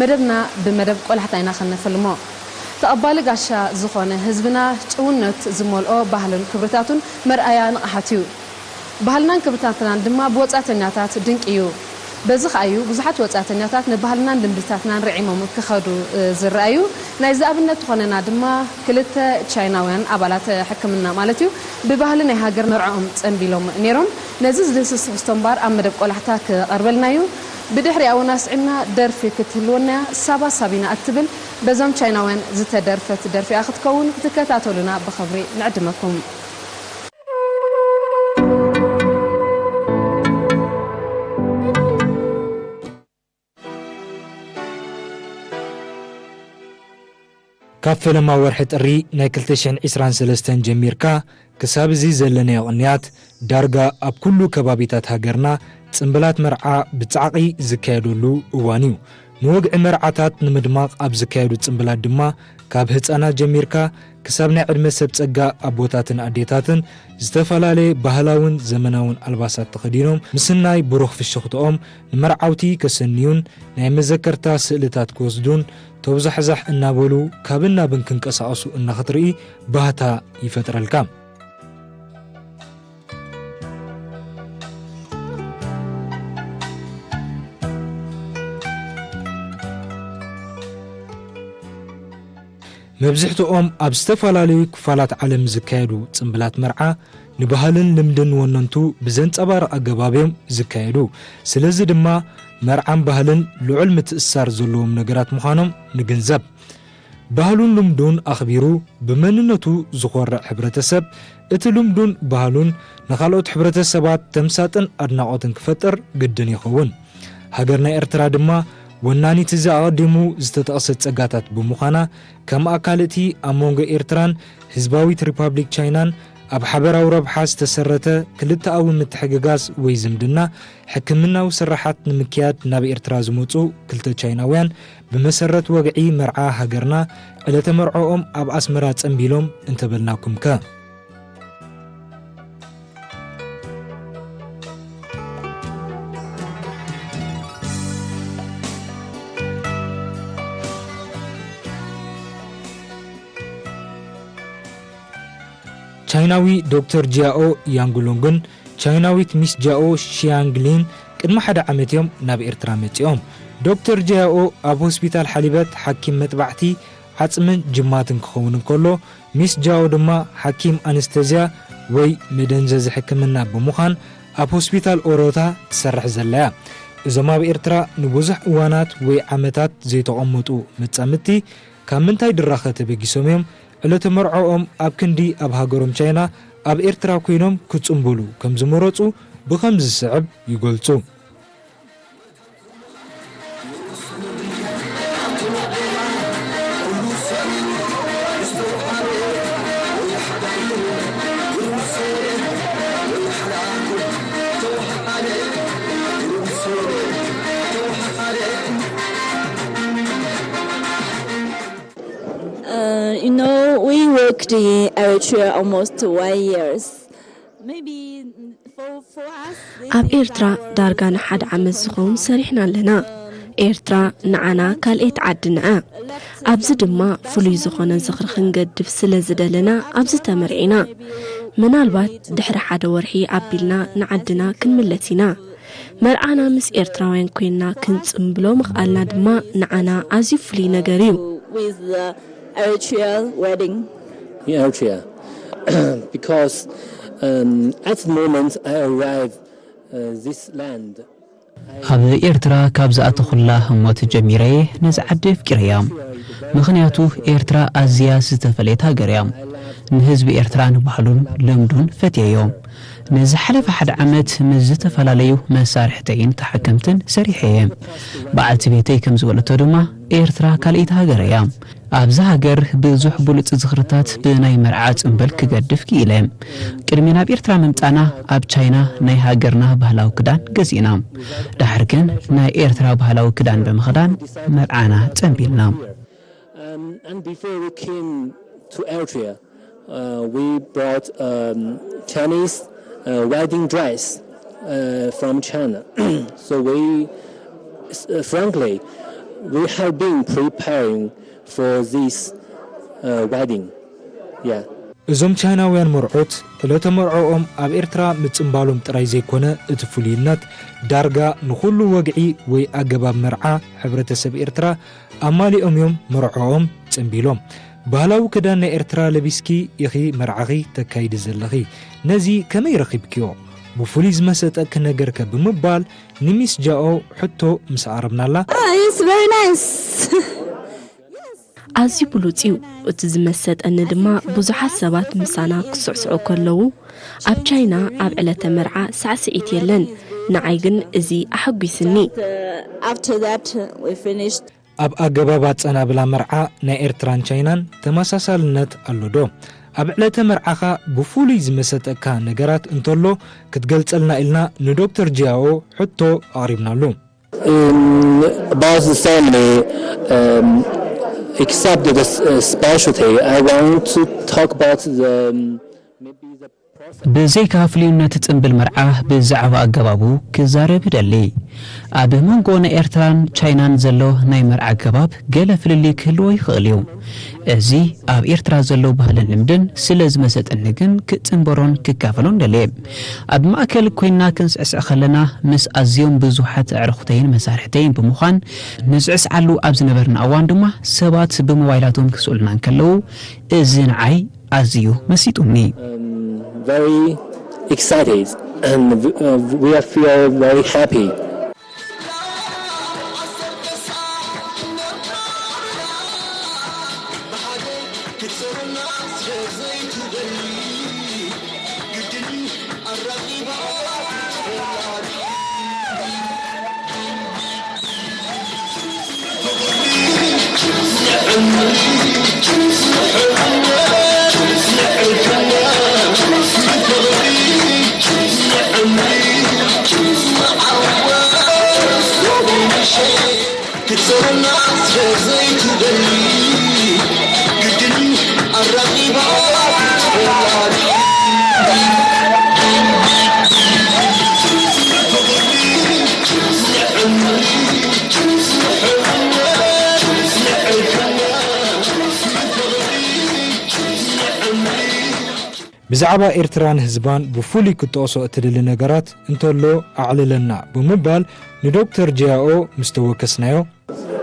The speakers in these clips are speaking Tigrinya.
መደብና ብመደብ ቆላሕታ ኢና ከነፈልሞ። ተቐባሊ ጋሻ ዝኾነ ህዝብና ጭውነት ዝመልኦ ባህልን ክብርታቱን መርኣያ ንቕሓት እዩ። ባህልናን ክብርታትናን ድማ ብወጻእተኛታት ድንቂ እዩ። በዚ ከኣ እዩ ብዙሓት ወጻእተኛታት ንባህልናን ልምድታትናን ርዒሞም ክኸዱ፣ እ፣ ዝረኣዩ። ናይዚ ኣብነት ዝኾነና ድማ ክልተ ቻይናውያን ኣባላት ሕክምና ማለት እዩ፣ ብባህሊ ናይ ሃገር መርዓኦም ጸንቢሎም ነይሮም። ነዚ ዝድህስስ ትሕዝቶ እምበኣር ኣብ መደብ ቆላሕታ ክቐርበልና እዩ። ብድሕሪኣ እውን ኣስዒብና ደርፊ ክትህልወና እያ። ሳባ ሳቢና እትብል በዞም ቻይናውያን ዝተደርፈት ደርፊ እያ ክትከውን። ክትከታተሉና ብኽብሪ ንዕድመኩም። ካብ ፈለማ ወርሒ ጥሪ ናይ ክልተ ሽሕን ዕስራን ሰለስተን ጀሚርካ ክሳብ እዚ ዘለናዮ ቅንያት፣ ዳርጋ ኣብ ኩሉ ከባቢታት ሃገርና ጽምብላት መርዓ ብጻዕቒ ዝካየደሉ እዋን እዩ። ንወግዒ መርዓታት ንምድማቕ ኣብ ዝካየዱ ጽምብላት ድማ፣ ካብ ህጻናት ጀሚርካ ክሳብ ናይ ዕድመ ሰብ ጸጋ ኣቦታትን ኣዴታትን ዝተፈላለየ ባህላውን ዘመናውን ኣልባሳት ተኸዲኖም፣ ምስናይ ብሩኽ ፍሽኽትኦም ንመርዓውቲ ከሰንዩን ናይ መዘከርታ ስእልታት ክወስዱን፣ ተውዛሕዛሕ እናበሉ ካብን ናብን ክንቀሳቐሱ እናኽትርኢ ባህታ ይፈጥረልካ። መብዝሕትኦም ኣብ ዝተፈላለዩ ክፋላት ዓለም ዝካየዱ ጽምብላት መርዓ፣ ንባህልን ልምድን ወነንቱ ብዘንጸባርቕ ኣገባብ እዮም ዝካየዱ። ስለዚ ድማ፣ መርዓን ባህልን ልዑል ምትእስሳር ዘለዎም ነገራት ምዃኖም ንግንዘብ። ባህሉን ልምዱን ኣኽቢሩ፣ ብመንነቱ ዝኾርዕ ሕብረተሰብ፣ እቲ ልምዱን ባህሉን ንኻልኦት ሕብረተሰባት ተምሳጥን ኣድናቖትን ክፈጥር ግድን ይኸውን። ሃገርና ኤርትራ ድማ፣ ወናኒት እዚ ኣቐዲሙ ዝተጠቕሰ ጸጋታት ብምዃና፣ ከም ኣካል እቲ ኣብ መንጎ ኤርትራን ህዝባዊት ሪፓብሊክ ቻይናን ኣብ ሓበራዊ ረብሓ ዝተሰረተ ክልተኣዊ ምትሕግጋዝ ወይ ዝምድና፣ ሕክምናዊ ስራሓት ንምክያድ ናብ ኤርትራ ዝመጹ ክልተ ቻይናውያን፣ ብመሰረት ወግዒ መርዓ ሃገርና፣ ዕለተ መርዓኦም ኣብ ኣስመራ ጸንቢሎም እንተበልናኩም ከ? ቻይናዊ ዶክተር ጂያኦ ያንጉሎንግን ቻይናዊት ሚስ ጃኦ ሺያንግሊን ቅድሚ ሓደ ዓመት እዮም ናብ ኤርትራ መጺኦም። ዶክተር ጂያኦ ኣብ ሆስፒታል ሓሊበት ሓኪም መጥባዕቲ ዓጽምን ጅማትን ክኸውን እንከሎ፣ ሚስ ጃኦ ድማ ሓኪም ኣነስተዝያ ወይ መደንዘዚ ሕክምና ብምዃን ኣብ ሆስፒታል ኦሮታ ትሰርሕ ዘላ እያ። እዞም ኣብ ኤርትራ ንብዙሕ እዋናት ወይ ዓመታት ዘይተቐመጡ መጻምድቲ፣ ካብ ምንታይ ድራኸ ተበጊሶም እዮም ዕለተ መርዓኦም ኣብ ክንዲ ኣብ ሃገሮም ቻይና፣ ኣብ ኤርትራ ኮይኖም ክጽምብሉ ከም ዝመረጹ ብኸምዚ ዝስዕብ ይገልጹ። Uh, you know, we worked in Eritrea almost one years. Maybe for, for us, this ኣብ is ኤርትራ our ዳርጋ ንሓደ ዓመት ዝኸውን ሰሪሕና ኣለና። ኤርትራ ንዓና ካልኤት ዓድና እያ። ኣብዚ ድማ ፍሉይ ዝኾነ ዝኽሪ ክንገድፍ ስለ ዝደለና ኣብዚ ተመርዒና። ምናልባት ድሕሪ ሓደ ወርሒ ኣቢልና ንዓድና ክንምለስ ኢና። መርዓና ምስ ኤርትራውያን ኮይንና ክንጽምብሎ ምኽኣልና ድማ ንዓና ኣዝዩ ፍሉይ ነገር እዩ። With the Eritrean wedding. In Eritrea. Because, um, at the moment I arrive, uh, this land, I ኣብ ኤርትራ ካብ ዝኣተኹላ ህሞት ጀሚረ ነዚ ዓዲ ኣፍቂረያ። ምኽንያቱ ኤርትራ ኣዝያ ዝተፈለየት ሃገር እያ። ንህዝቢ ኤርትራ ንባህሉን ልምዱን ፈትየዮ። ንዝሓለፈ ሓደ ዓመት ምስ ዝተፈላለዩ መሳርሕተይን ተሓከምትን ሰሪሐ እየ። በዓልቲ ቤተይ ከም ዝበለቶ ድማ፣ ኤርትራ ካልኣይቲ ሃገር እያ። ኣብዛ ሃገር ብዙሕ ብሉጽ ዝኽርታት ብናይ መርዓ ጽምብል ክገድፍ ክኢለ። ቅድሚ ናብ ኤርትራ ምምጻና ኣብ ቻይና ናይ ሃገርና ባህላዊ ክዳን ገዚእና። ድሓር ግን ናይ ኤርትራ ባህላዊ ክዳን ብምኽዳን መርዓና ጸንቢልና። Um, and before we came to Eritrea, uh, we brought, um, Chinese, uh, wedding dress, uh, from China. So we, s- uh, frankly, We have been preparing for this uh, wedding. Yeah. እዞም ቻይናውያን መርዑት ዕለተ መርዕኦም ኣብ ኤርትራ ምጽንባሎም ጥራይ ዘይኮነ፣ እቲ ፍሉይነት ዳርጋ ንኹሉ ወግዒ ወይ ኣገባብ መርዓ ሕብረተሰብ ኤርትራ ኣማሊኦም እዮም መርዕኦም ጽንቢሎም። ባህላዊ ክዳን ናይ ኤርትራ ለቢስኪ ኢኺ መርዓኺ ተካይዲ ዘለኺ። ነዚ ከመይ ረኺብክዮ? ብፍሉይ ዝመሰጠኪ ነገርከ ብምባል ንሚስ ጃኦ ሕቶ ምስ ኣቕረብናላ፣ It's very nice. ኣዝዩ ብሉጽ እዩ። እቲ ዝመሰጠኒ ድማ ብዙሓት ሰባት ምሳና ክስዕስዑ ከለዉ ኣብ ቻይና ኣብ ዕለተ መርዓ ሳዕስዒት የለን። ንዓይ ግን እዚ ኣሐጒስኒ። After that, we finished. ኣብ ኣገባብ ኣጸናብላ መርዓ ናይ ኤርትራን ቻይናን ተመሳሳልነት ኣሎ ዶ? ኣብ ዕለተ መርዓኻ ብፍሉይ ዝመሰጠካ ነገራት እንተሎ ክትገልጸልና ኢልና ንዶክተር ጂያኦ ሕቶ ኣቕሪብናሉ። Um, about the ceremony, um, except the s- uh, specialty, I want to talk about the um, maybe the process. ብዘይካ ፍልዩነት ጽምብል መርዓ ብዛዕባ ኣገባቡ ክዛረብ እደሊ። ኣብ መንጎ ናይ ኤርትራን ቻይናን ዘሎ ናይ መርዓ ኣገባብ ገለ ፍልልይ ክህልዎ ይኽእል እዩ። እዚ ኣብ ኤርትራ ዘሎ ባህልን ልምድን ስለ ዝመሰጠኒ ግን ክጽንበሮን ክካፈሎን ደልየ። ኣብ ማእከል ኮይና ክንስዕስዕ ከለና ምስ ኣዝዮም ብዙሓት ኣዕሩኽተይን መሳርሕተይን ብምዃን ንስዕስዓሉ ኣብ ዝነበርና እዋን ድማ ሰባት ብሞባይላቶም ክስእሉና እንከለዉ እዚ ንዓይ ኣዝዩ መሲጡኒ። Very excited and uh, we are feel very happy. ብዛዕባ ኤርትራን ህዝባን ብፍሉይ ክትጠቕሶ እትደሊ ነገራት እንተሎ ኣዕልለና ብምባል ንዶክተር ጂያኦ ምስ ተወከስናዮ፣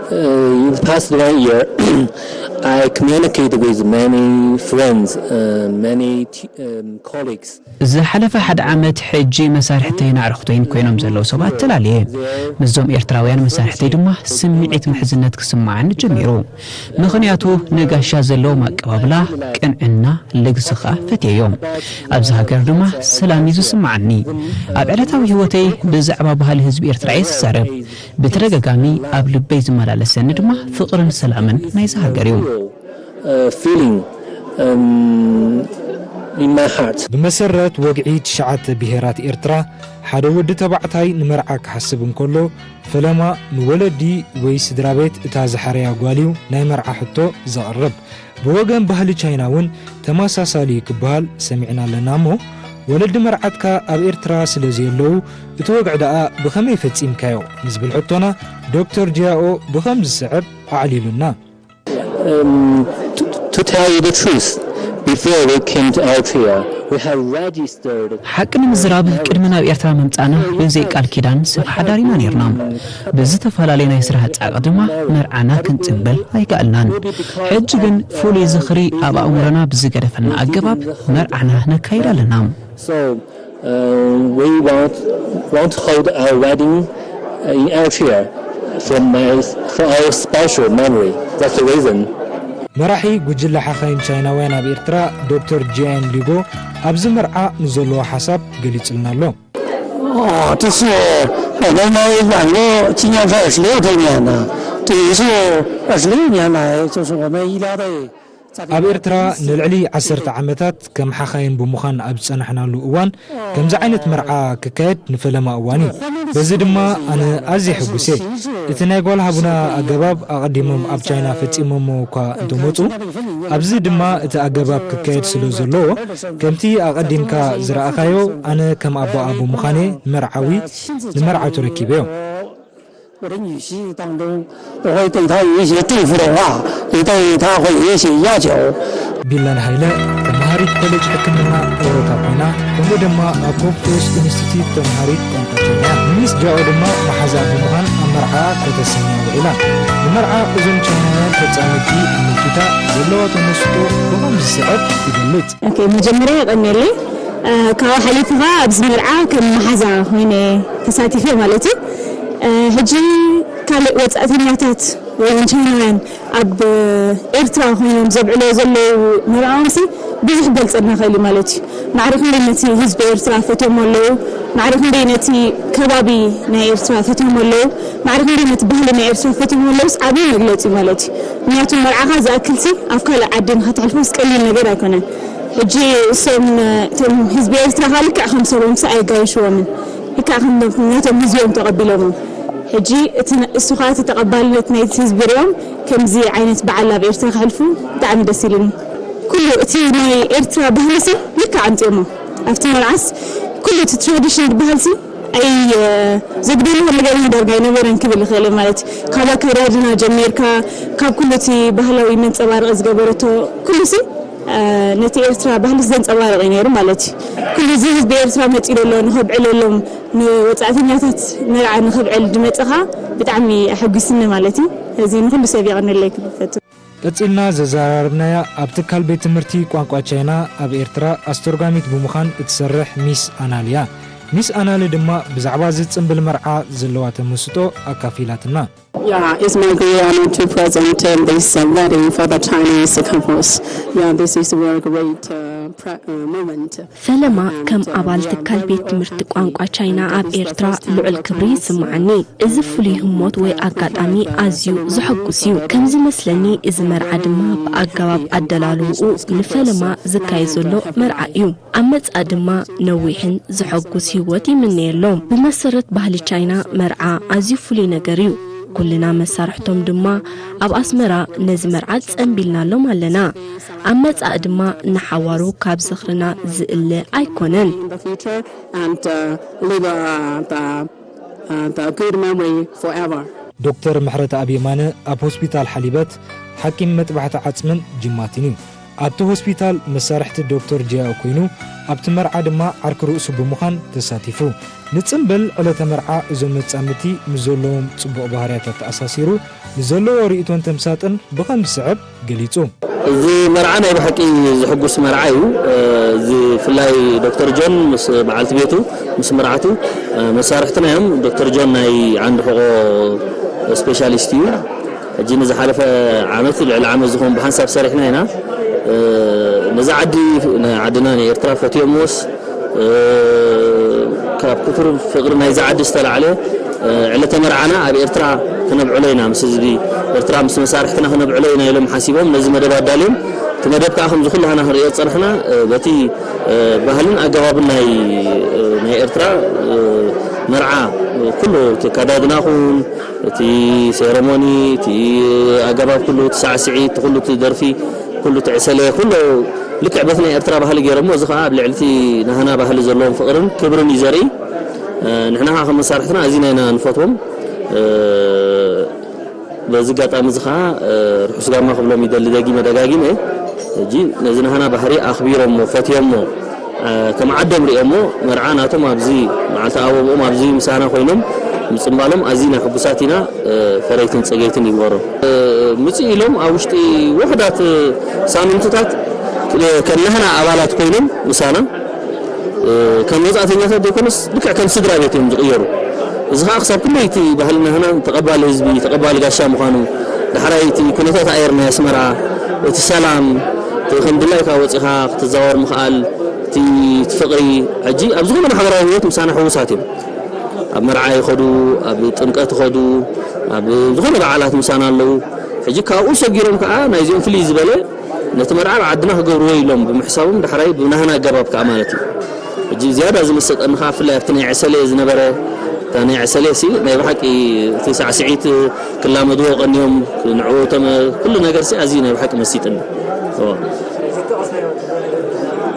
Uh, in the past one year, I communicate with many friends, uh, many t- um, colleagues. ዝሓለፈ ሓደ ዓመት ሕጂ መሳርሕተይን ኣዕሩኽተይን ኮይኖም ዘለዉ ሰባት ተላልየ። ምስዞም ኤርትራውያን መሳርሕተይ ድማ ስምዒት ምሕዝነት ክስምዓኒ ጀሚሩ። ምኽንያቱ ንጋሻ ዘለዎም ኣቀባብላ፣ ቅንዕና፣ ልግሲ ኸኣ ፈትየዮም። ኣብዚ ሃገር ድማ ሰላም እዩ ዝስምዓኒ። ኣብ ዕለታዊ ህይወተይ ብዛዕባ ባህሊ ህዝቢ ኤርትራ እየ ዝዛረብ። ብተደጋጋሚ ኣብ ልበይ ዝመላለሰኒ ድማ ፍቕርን ሰላምን ናይዚ ሃገር እዩ። Uh, feeling um, in my heart. ብመሰረት ወግዒ ትሽዓተ ብሄራት ኤርትራ ሓደ ወዲ ተባዕታይ ንመርዓ ክሓስብ እንከሎ ፈለማ ንወለዲ ወይ ስድራ ቤት እታ ዝሓረያ ጓል እዩ ናይ መርዓ ሕቶ ዘቕርብ። ብወገን ባህሊ ቻይና እውን ተመሳሳሊ ክበሃል ሰሚዕና ኣለና እሞ ወለዲ መርዓትካ ኣብ ኤርትራ ስለ ዘየለዉ እቲ ወግዒ ደኣ ብኸመይ ፈጺምካዮ ንዝብል ሕቶና ዶክተር ጂያኦ ብኸም ዝስዕብ ኣዕሊሉና። Um, to, to tell you the truth, before we came to Eritrea, we have registered. ሓቂ ንምዝራብ ቅድሚ ናብ ኤርትራ ምምጻእና ብዘይ ቃል ኪዳን ሰብ ሓዳር ኢና ነርና። ብዝተፈላለየ ናይ ስራሕ ጻዕቂ ድማ መርዓና ክንጽንብል ኣይከኣልናን። ሕጂ ግን ፍሉይ ዝኽሪ ኣብ ኣእምሮና ብዝገደፈና ኣገባብ መርዓና ነካይድ ኣለና። So uh, we want want to hold our wedding in Eritrea for my for our special memory. That's the reason. መራሒ ጉጅለ ሓኻይም ቻይናውያን ኣብ ኤርትራ ዶክተር ጂያን ሊጎ ኣብዚ መርዓ ንዘለዎ ሓሳብ ገሊጹልና ኣሎ። 哦，这是我们来网络今年才二十六周年呢，等于是二十六年来，就是我们医疗队在 ኣብ ኤርትራ ንልዕሊ ዓሰርተ ዓመታት ከም ሓኻይም ብምዃን ኣብ ዝጸናሕናሉ እዋን ከምዚ ዓይነት መርዓ ክካየድ ንፈለማ እዋን እዩ። በዚ ድማ ኣነ ኣዝየ ሕጉስ እየ። እቲ ናይ ጓል ሃቡና ኣገባብ ኣቐዲሞም ኣብ ቻይና ፈጺሞሞ እኳ እንተመጹ፣ ኣብዚ ድማ እቲ ኣገባብ ክካየድ ስለ ዘለዎ ከምቲ ኣቐዲምካ ዝረኣኻዮ ኣነ ከም ኣቦኣ ብምዃነይ መርዓዊ ንመርዓቱ ረኪበዮ። 我的女婿当中，我会对他有一些祝福的话，也对他会有一些要求。 ቢላል ሃይለ ተምሃሪት ኮሌጅ ሕክምና ኤውሮፓ ኮይና፣ ከምኡ ድማ ኣብ ኮንፊውስ ኢንስቲትዩት ተምሃሪት ቋንቋ ቻይና እያ። ሚስ ጃኦ ድማ መሓዛ ብምዃን ኣብ መርዓ ከተሰንያ ውዒላ። ንመርዓ እዞም ቻይናውያን ተጻመድቲ ኣመልኪታ ዘለዋ ተመስጦ ብኸም ዝስዕብ ትገልጽ። ኦኬ፣ መጀመርያ የቐንየለይ። ካብ ሓሊፉ ኸዓ ኣብዚ መርዓ ከም መሓዛ ኮይነ ተሳቲፈ ማለት እዩ። ሕጂ ካልእ ወጻእተኛታት ወይ ቻይናውያን ኣብ ኤርትራ ኮይኖም ዘብዕሎ ዘለዉ መርዓኦምሲ ብዙሕ ገልጸልና ክእል እዩ ማለት እዩ። ማዕረ ክንደይ ነቲ ህዝቢ ኤርትራ ፈትዮም ኣለዉ፣ ማዕረ ክንደይ ነቲ ከባቢ ናይ ኤርትራ ፈትዮም ኣለዉ፣ ማዕረ ክንደይ ነቲ ባህሊ ናይ ኤርትራ ፈትዮም ኣለዉስ ዓብዪ መግለጺ ማለት እዩ። ምክንያቱ መርዓኻ ዝኣክልሲ ኣብ ካልእ ዓዲ ንኸተሕልፎስ ቀሊል ነገር ኣይኮነን። ሕጂ እሶም እቶም ህዝቢ ኤርትራ ኸዓ ልክዕ ከም ሰቦምሲ ኣይጋየሽዎምን። ልክዕ ከም ነቶም ህዝቦም ተቐቢሎሞም። ሕጂ እቲ እሱ ኸዓ እቲ ተቐባልነት ናይቲ ህዝቢ ሪኦም ከምዚ ዓይነት በዓል ኣብ ኤርትራ ከሕልፉ ብጣዕሚ ደስ ኢሉኒ። ኩሉ እቲ ናይ ኤርትራ ባህልሲ ልክዕ ኣምጺኦሞ ኣብቲ መርዓስ ኩሉ እቲ ትራዲሽን ዝበሃልሲ ኣይ ዘግደልዎ ነገር እውን ዳርጋ ኣይነበረን ክብል ይኽእል ማለት እዩ። ካብ ኣከዳድና ጀሚርካ ካብ ኩሉ እቲ ባህላዊ መንፀባረቂ ዝገበረቶ ኩሉሲ ነቲ ኤርትራ ባህሊ ዘንጸባርቕ እዩ ነይሩ ማለት እዩ። ኩሉ እዚ ህዝቢ ኤርትራ መጺኡ ዘሎ ንኸብዕለሎም ንወጻእተኛታት መርዓ ንኸብዕል ድመጸኻ ብጣዕሚ ኣሐጒስኒ ማለት እዩ። እዚ ንኹሉ ሰብ የቐንለይ ክብል ፈቱ። ቀጺልና ዘዘራረብናያ ኣብ ትካል ቤት ትምህርቲ ቋንቋ ቻይና ኣብ ኤርትራ ኣስተርጓሚት ብምዃን እትሰርሕ ሚስ ኣናል እያ። ሚስ ኣናል ድማ ብዛዕባ እዚ ጽምብል መርዓ ዘለዋ ተመስጦ ኣካፊላትና። Yeah, it's my great honor to present uh, this uh, wedding for the Chinese couples. Yeah, this is a very great uh, pre- uh, moment. ፈለማ ከም ኣባል ትካል ቤት ትምህርቲ ቋንቋ ቻይና ኣብ ኤርትራ ልዑል ክብሪ ይስምዓኒ። እዚ ፍሉይ ህሞት ወይ ኣጋጣሚ ኣዝዩ ዘሐጉስ እዩ። ከም ዝመስለኒ እዚ መርዓ ድማ ብኣገባብ ኣደላልውኡ ንፈለማ ዝካየድ ዘሎ መርዓ እዩ። ኣመጻ ድማ ነዊሕን ዘሐጉስ ህይወት ይምነየሎም። ብመሰረት ባህሊ ቻይና መርዓ ኣዝዩ ፍሉይ ነገር እዩ። ኩልና መሳርሕቶም ድማ ኣብ ኣስመራ ነዚ መርዓ ጸንቢልናሎም ኣለና። ኣመጻእ ድማ ንሓዋሩ ካብ ዝኽርና ዝእለ ኣይኮነን። And uh, leave uh, the, uh, the good memory forever. ዶክተር ምሕረተኣብ የማነ ኣብ ሆስፒታል ሓሊበት ሓኪም መጥባሕቲ ዓጽምን ጅማትን እዩ። ኣብቲ ሆስፒታል መሳርሕቲ ዶክተር ጂያኦ ኮይኑ ኣብቲ መርዓ ድማ ዓርኪ ርእሱ ብምዃን ተሳቲፉ። ንጽምብል ዕለተ መርዓ እዞም መጻምድቲ ምስ ዘለዎም ጽቡቕ ባህርያት ኣተኣሳሲሩ ንዘለዎ ርእይቶን ተምሳጥን ብኸም ዝስዕብ ገሊጹ። እዚ መርዓ ናይ ብሓቂ ዝሕጉስ መርዓ እዩ። እዚ ብፍላይ ዶክተር ጆን ምስ በዓልቲ ቤቱ ምስ መርዓቱ መሳርሕትና እዮም። ዶክተር ጆን ናይ ዓንዲ ሕቖ ስፔሻሊስት እዩ። ሕጂ ንዝሓለፈ ዓመት ልዕሊ ዓመት ዝኸውን ብሓንሳብ ሰሪሕና ኢና። ነዛ ዓዲ ዓድና ንኤርትራ ፈትዮምዎስ ካብ ክቱር ፍቕሪ ናይዛ ዓዲ ዝተላዕለ ዕለተ መርዓና ኣብ ኤርትራ ክነብዕሎ ኢና፣ ምስ ህዝቢ ኤርትራ ምስ መሳርሕትና ክነብዕሎ ኢና ኢሎም ሓሲቦም ነዚ መደብ ኣዳልዮም። እቲ መደብ ከዓ ከምዚ ኩላህና ክንሪኦ ዝፀናሕና በቲ ባህልን ኣገባብን ናይ ናይ ኤርትራ መርዓ ኩሉ እቲ ኣከዳድና ኹን እቲ ሴረሞኒ እቲ ኣገባብ ኩሉ እቲ ሳዕስዒት ኩሉ እቲ ደርፊ ኩሉ እቲ ዕሰለ ኩሉ ልክዕ በቲ ናይ ኤርትራ ባህሊ ገይሮሞ፣ እዚ ከዓ ኣብ ልዕሊ እቲ ናህና ባህሊ ዘለዎም ፍቕርን ክብርን እዩ ዘርኢ። ንሕና ከዓ ከም መሳርሕትና ኣዚና ኢና ንፈትዎም። በዚ ኣጋጣሚ እዚ ከዓ ርሑስ ጋማ ክብሎም ይደሊ ደጊመ ደጋጊመ። ሕጂ ነዚ ናህና ባህሪ ኣኽቢሮሞ ፈትዮሞ ከም ዓዶም ሪኦሞ መርዓ ናቶም ኣብዚ መዓልቲ ኣበብኦም ኣብዚ ምሳና ኮይኖም ምፅምባሎም ኣዚና ሕጉሳት ኢና። ፈረይትን ፀገይትን ይግበሮ። ምፅእ ኢሎም ኣብ ውሽጢ ውሕዳት ሳምንትታት ከም ናህና ኣባላት ኮይኖም ምሳና ከም ወፃእተኛታት ዘይኮነስ ልክዕ ከም ስድራ ቤት እዮም ዝቕየሩ። እዚ ከዓ ክሳብ ክንደይ እቲ ባህልና ህና ተቐባሊ ህዝቢ ተቐባሊ ጋሻ ምዃኑ ዳሕራይ እቲ ኩነታት ኣየር ናይ ኣስመራ እቲ ሰላም እቲ ከም ድላይካ ወፂኻ ክትዛወር ምኽኣል እቲ እቲ ፍቕሪ ሕጂ ኣብ ዝኾነ ማሕበራዊ ህይወት ምሳና ሕዉሳት እዮም። ኣብ መርዓ ይኸዱ፣ ኣብ ጥምቀት ይኸዱ፣ ኣብ ዝኾነ በዓላት ምሳና ኣለዉ። ሕጂ ካብኡ ሰጊሮም ከዓ ናይዚኦም ፍልይ ዝበለ ነቲ መርዓ ኣብ ዓድና ክገብርዎ ኢሎም ብምሕሳቦም ዳሕራይ ብናህና ኣገባብ ከዓ ማለት እዩ። ሕጂ ዝያዳ ዝመሰጠኒ ከዓ ብፍላይ ኣብቲ ናይ ዕሰለ ዝነበረ እታ ናይ ዕሰለ ሲ ናይ ብሓቂ እቲ ሳዕስዒት ክላመድዎ ቀንዮም ንዕኡ ተመ ኩሉ ነገር ሲ ኣዝዩ ናይ ብሓቂ መሲጥኒ። እዎ።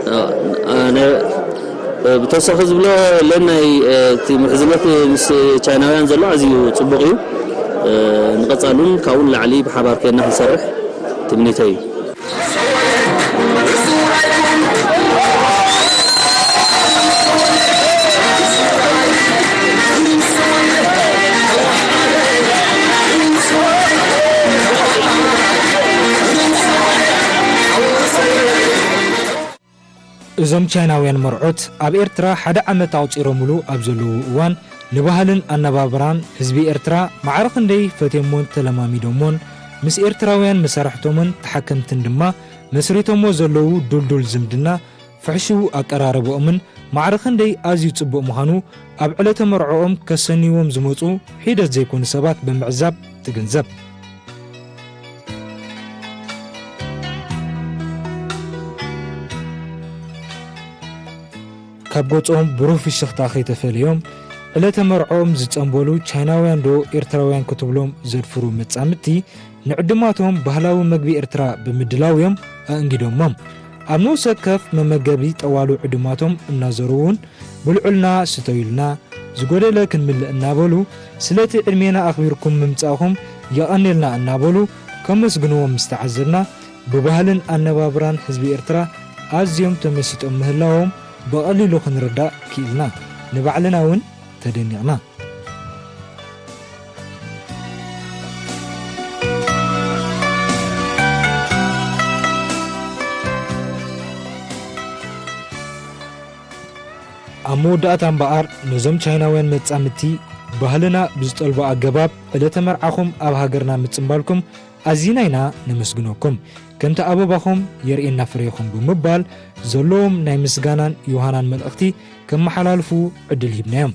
እ፣ እ፣ ናይ ብተወሳኺ ዝብሎ ለናይ እቲ ምሕዝነት ምስ ቻይናውያን ዘሎ ኣዝዩ ጽቡቕ እዩ። ንቐጻሉን ካብኡ ንላዕሊ ብሓባር ኮይንና ክንሰርሕ ትምኒተይ እዩ። እዞም ቻይናውያን መርዑት ኣብ ኤርትራ ሓደ ዓመት ኣቑጺሮምሉ ኣብ ዘለዉ እዋን፣ ንባህልን ኣነባብራን ህዝቢ ኤርትራ ማዕረ ክንደይ ፈትዮሞን ተለማሚዶሞን፣ ምስ ኤርትራውያን መሳርሕቶምን ተሓከምትን ድማ መስሪቶሞ ዘለዉ ዱልዱል ዝምድና፣ ፍሕሽው ኣቀራርባኦምን ማዕረ ክንደይ ኣዝዩ ጽቡቕ ምዃኑ፣ ኣብ ዕለተ መርዕኦም ከሰንይዎም ዝመጹ ሒደት ዘይኮኑ ሰባት ብምዕዛብ ትግንዘብ። ካብ ገጾም ብሩህ ፍሽኽታ ከይተፈለዮም፣ ዕለተ መርዕኦም ዝጸንበሉ ቻይናውያን ዶ ኤርትራውያን ክትብሎም ዘድፍሩ መጻምድቲ፣ ንዕዱማቶም ባህላዊ መግቢ ኤርትራ ብምድላው እዮም ኣእንጊዶሞም። ኣብ ንኡስ ወከፍ መመገቢ ጠዋሉ ዕዱማቶም እናዞሩ እውን፣ ብልዑልና ስተዩልና፣ ዝጎደለ ክንምልእ እናበሉ፣ ስለቲ ዕድሜና ኣኽቢርኩም ምምጻእኹም የቐንየልና እናበሉ ከመስግንዎም ምስ ተዓዘብና፣ ብባህልን ኣነባብራን ህዝቢ ኤርትራ ኣዝዮም ተመሲጦም ምህላዎም ብቐሊሉ ክንርዳእ ክኢልና። ንባዕልና እውን ተደኒቕና። ኣብ መወዳእታ እምበኣር፣ ነዞም ቻይናውያን መጻምድቲ፣ ባህልና ብዝጠልቦ ኣገባብ ዕለተ መርዓኹም ኣብ ሃገርና ምጽንባልኩም ኣዚና ኢና ነመስግነኩም። ከምቲ ኣበባኹም የርእየና ፍሬኹም ብምባል፣ ዘለዎም ናይ ምስጋናን ዮሃናን መልእኽቲ ከመሓላልፉ ዕድል ሂብናዮም።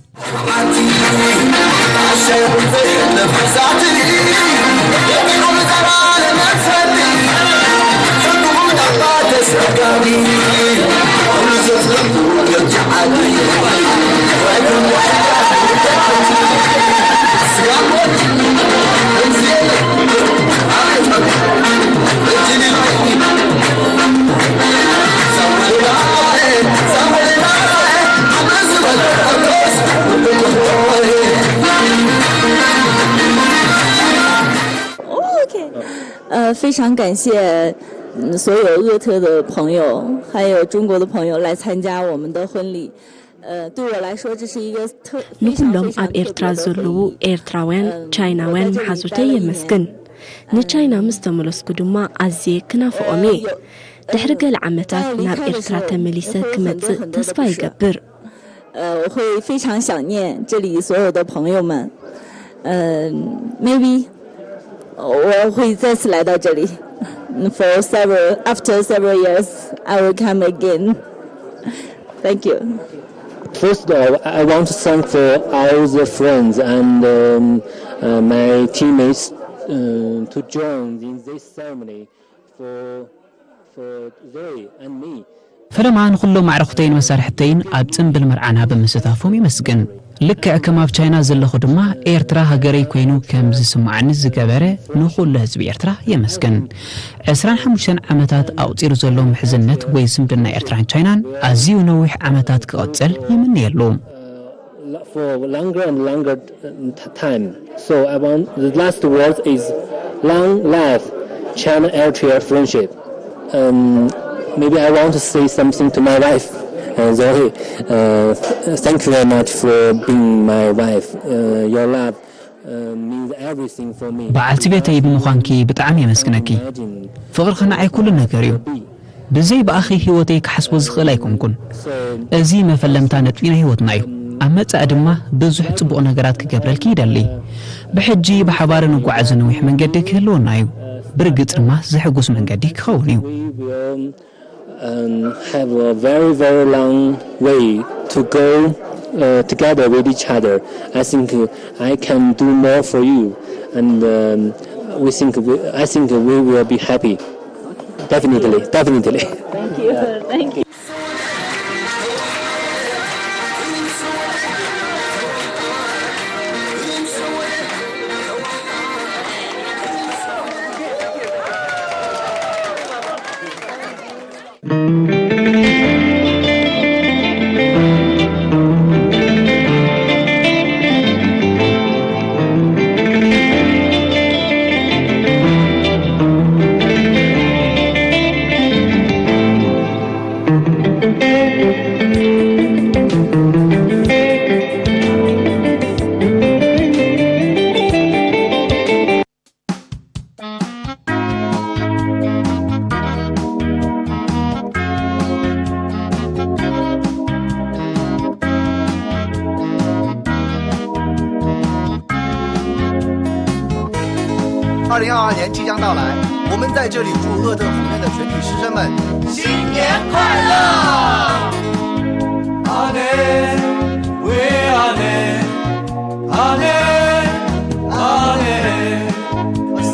OK，呃，非常感谢嗯所有厄特的朋友，还有中国的朋友来参加我们的婚礼。呃，对我来说，这是一个特非常非常特别的婚礼。 ንኹሎም ኣብ ኤርትራ ዘለዉ ኤርትራውያን፣ ቻይናውያን መሓዙተይ የመስግን። ንቻይና ምስ ተመለስኩ ድማ ኣዝየ ክናፍቖም እየ። ድሕሪ ገለ ዓመታት ናብ ኤርትራ ተመሊሰ ክመጽእ ተስፋ ይገብር። 呃，我会非常想念这里所有的朋友们。嗯，maybe 我会再次来到这里。For several, after several years, I will come again. Thank you. First of all, I want to thank for all the friends and um, uh, my teammates uh, to join in this ceremony for for Zoe and me. ፈለማ ንኹሎም ኣዕሩኽተይን መሳርሕተይን ኣብ ጽምብል መርዓና ብምስታፎም የመስግን። ልክዕ ከም ኣብ ቻይና ዘለኹ ድማ ኤርትራ ሃገረይ ኮይኑ ከም ዝስምዓኒ ዝገበረ ንኹሉ ህዝቢ ኤርትራ የመስግን። ዕስራን ሓሙሽተን ዓመታት ኣቑጺሩ ዘሎ ምሕዝነት ወይ ዝምድና ኤርትራን ቻይናን ኣዝዩ ነዊሕ ዓመታት ክቕጽል ይምነየሉ። For longer and longer um, t- time. So I want the last word is long live China Eritrea friendship. Um, maybe I want to say something to my wife. Uh, Zoe, uh, th- thank you very much for being my wife. Uh, your love uh, means everything for me. በዓልቲ ቤተይ ብምዃንኪ ብጣዕሚ የመስግነኪ። ፍቕርኺ ንዓይ ኩሉ ነገር እዩ። ብዘይ ብኣኺ ህይወተይ ክሓስቦ ዝኽእል ኣይኮንኩን። እዚ መፈለምታ ነጥቢ ናይ ህይወትና እዩ። ኣብ መጻኢ ድማ ብዙሕ ጽቡቕ ነገራት ክገብረልኪ ይደሊ። ብሕጂ ብሓባር ንጓዓዞ ነዊሕ መንገዲ ክህልወና እዩ። ብርግጽ ድማ ዘሕጉስ መንገዲ ክኸውን እዩ። We will um, have a very, very long way to go uh, together with each other. I think uh, I can do more for you, and um, we think we, I think we will be happy. Definitely, definitely. Thank you. Thank you. 二二年即将到来，我们在这里祝赫特福音的全体师生们新年快乐！ Ane, we ane, ane, ane,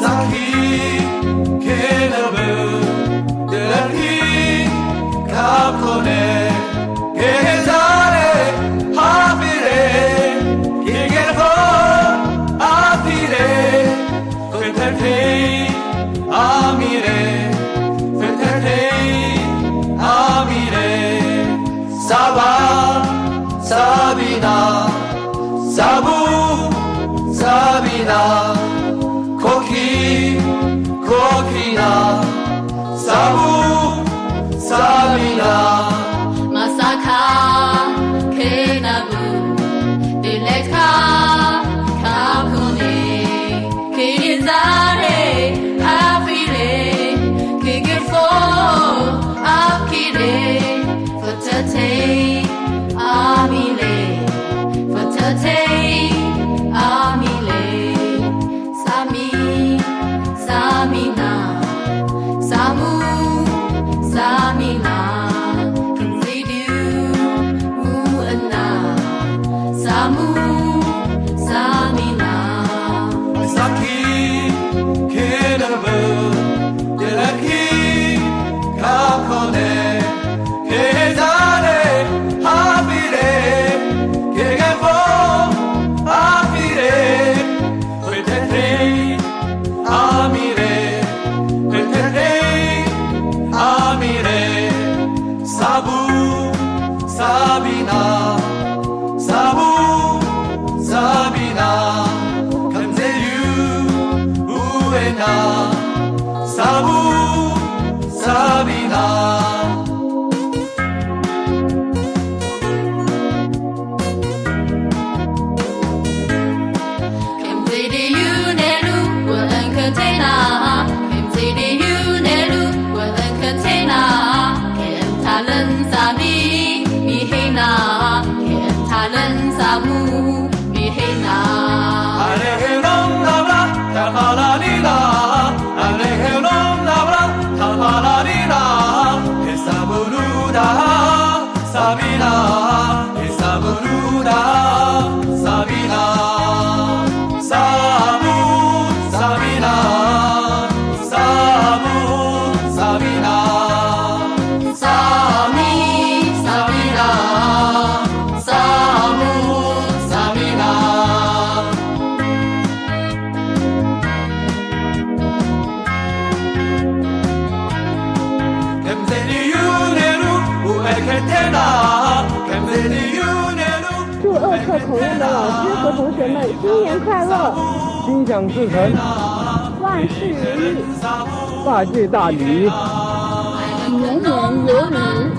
saki, kenabu, delaki, kapkone, gezare, hafire, kigerfo, afire, feterte, amire, feterte, amire. Saba, Sabina, Sabu, Sabina, Koki, Kokina, Sabu, Sabina. Masaka, Kenabu, Dileka, Kapuni, Kizare, Afile, Kigifo, Akide, Fatete, Amile, Fatete, Amile, Sami, Samina, Samu, Samina, Kinzidu, Uena, Samu, Samina. Saki, Kenabu, Delaki, Kakone, Kezare, Hafire, Kegefo, Hafire, Fetete, Amire, Fetete, Amire, Sabu, Sabina, Sabu, Sabina, Kamzeyu, Uena, Sabu, Sabina. Kemzidi yunelu, wa enkatena. Kemzidi yunelu, wa enkatena. Kem talen sami, mihena. Kem talen samu, mihena. Alehelom nabla, tafalalina. Alehelom nabla, tafalalina. Esabuluda. Sabina, Isabuluda, Sabina, Samu, Sabina, Samu, Sabina, Sami, Sabina, Samu, Sabina. ከምዚ ድዩ ነይሩ ውዕል ከተና፣ ከምዚ ድዩ ነይሩ 祝二课同乐的老师和同学们新年快乐！心想事成，万事如意，大吉大利，年年有余。